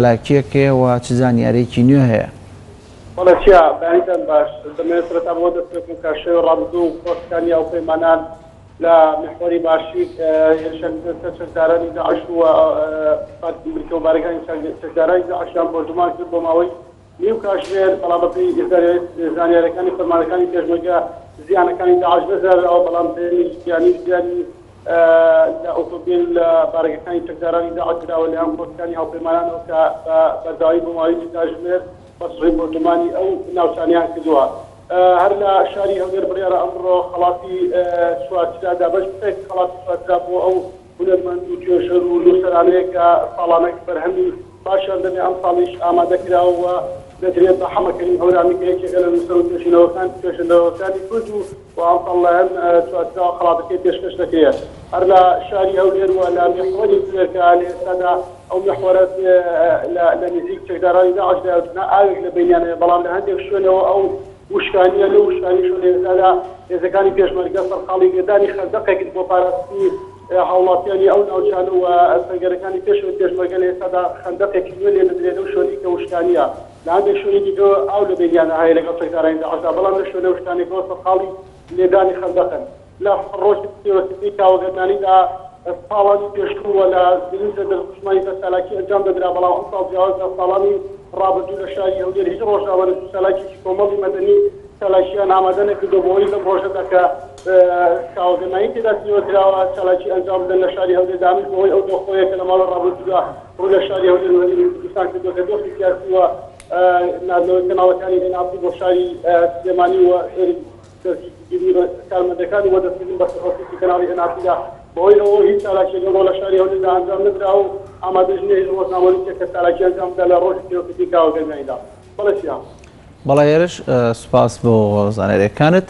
چالاکییەک هەیە و چ زانیارییەکی نوێ هەیە؟ بەڵێ چیا، بەیانیتان باش. دەمەوێت سەرەتا بەوە دەست پێ بکەم کە شەوی ڕابردوو فڕۆکەکانی هاوپەیمانان لە میحوەری باشیک هێرشیان کردە سەر چەکدارانی داعش و بنکە و بارەگانی چەکدارانی داعشیان بۆردومان کرد بۆ ماوەی نیو کاژمێر، بەڵام بەپێی زانیارییەکانی فەرماندەکانی پێشمەرگە زیانەکانی داعش نەزانراوە، بەڵام زیانی گیانی و زیانی لە ئۆتۆمبێل و لە بارەگەکانی چەکدارانی داعش دراوە لەلایەن فڕۆکەکانی هاوپەیمانانەوە کە بە بەردەوامی بۆ ماوەی 20 کاژمێر بە چڕی بۆردومانی ئەو ناوچانەیان کردووە. هەر لە شاری هەولێر بڕیارە ئەمڕۆ خەڵاتی چوارچرا دابەش بکرێت، خەڵاتی چوارچرا بۆ ئەو هونەرمەند و توێژەر و نووسەرانەیە کە ساڵانێک بەرهەمی باشیان دەبێت، ئەمساڵیش ئامادە کراوە و دەدرێت بە حەمە کەریم هەورامی کە یەکێکە لە نووسەر و توێژینەوەکان توێژەرەوەکانی کورد و و ئەمساڵ لایەن چوارچراوە خەڵاتەکەی پێشکەش دەکرێت. هەر لە شاری هەولێر و لە میحوەری هەولێر کە لە ئێستادا ئەو میحوەرە لە نزیک چەکدارانی داعشدایە و تەنها ئاوێک لە بەینیان هەیە، بەڵام لە هەندێک شوێنەوە ئەو وشکانییە لەو وشکانیشەوە لە ئێستادا هێزەکانی پێشمەرگە سەرقاڵی لێدانی خەندەقێکن بۆ پاراستنی هاوڵاتیانی ئەو ناوچانە و سەنگەرەکانی پێشەوەی پێشمەرگە لە ئێستادا خەندەقێکی نوێ لێدەدرێت لەو شوێنەی کە وشکانییە. لە هەندێک شوێنی دیکەوە ئاو لە بەینیانە هەیە لەگەڵ چەکدارانی داعشدا، بەڵام لە شوێنە وشکانییەکەوە سەرقاڵی لێدانی خەندەقن. لە ڕۆژی پێوەکردنی کاوەگەرمانیدا ساڵانی پێشوو و لە برنجە دەستخشمانیدا چالاکی ئەنجام دەدرا، بەڵام ئەمساڵ جیاواز لە ساڵانی ڕابردوو لە شاری هەولێر هیچ ڕۆژنامەنووس و چالاکێکی کۆمەڵی مەدەنی چالاکییان ئامادە نەکردووە بۆ ئەوەی لەم ڕۆژەدا کە کاوەگەرمانی تێدا تیرۆر کراوە چالاکی ئەنجام بدەن لە شاری هەولێردا، ئەمەش بەهۆی ئەو دۆخەوەیە کە لە ماوەی ڕابردوودا ڕووی لە شاری هەولێر و هەرێمی کوردستان کردووە کە دۆخی سیاسی و ناردنەوەی کەناڵەکانی ئێن ئاڕ تی بۆ شاری سلێمانی و دەستگیرکردنی کارمەندەکان و دەستکردن بە ئۆفیسی کەناڵی ئێن ئاڕ تیدا بەهۆی ئەوەوە هیچ چالاکییەک ئەمڕۆ لە شاری هەولێردا ئەنجام نەدرا و ئامادەش نییە هیچ ڕۆژنامەنووسێک کە چالاکی ئەنجام بدات لە ڕۆژی تیرۆرکردنی کاوە گەرمیانیدا. بەڵێ سیا. بەڵێ هێرش، سوپاس بۆ زانیارییەکانت.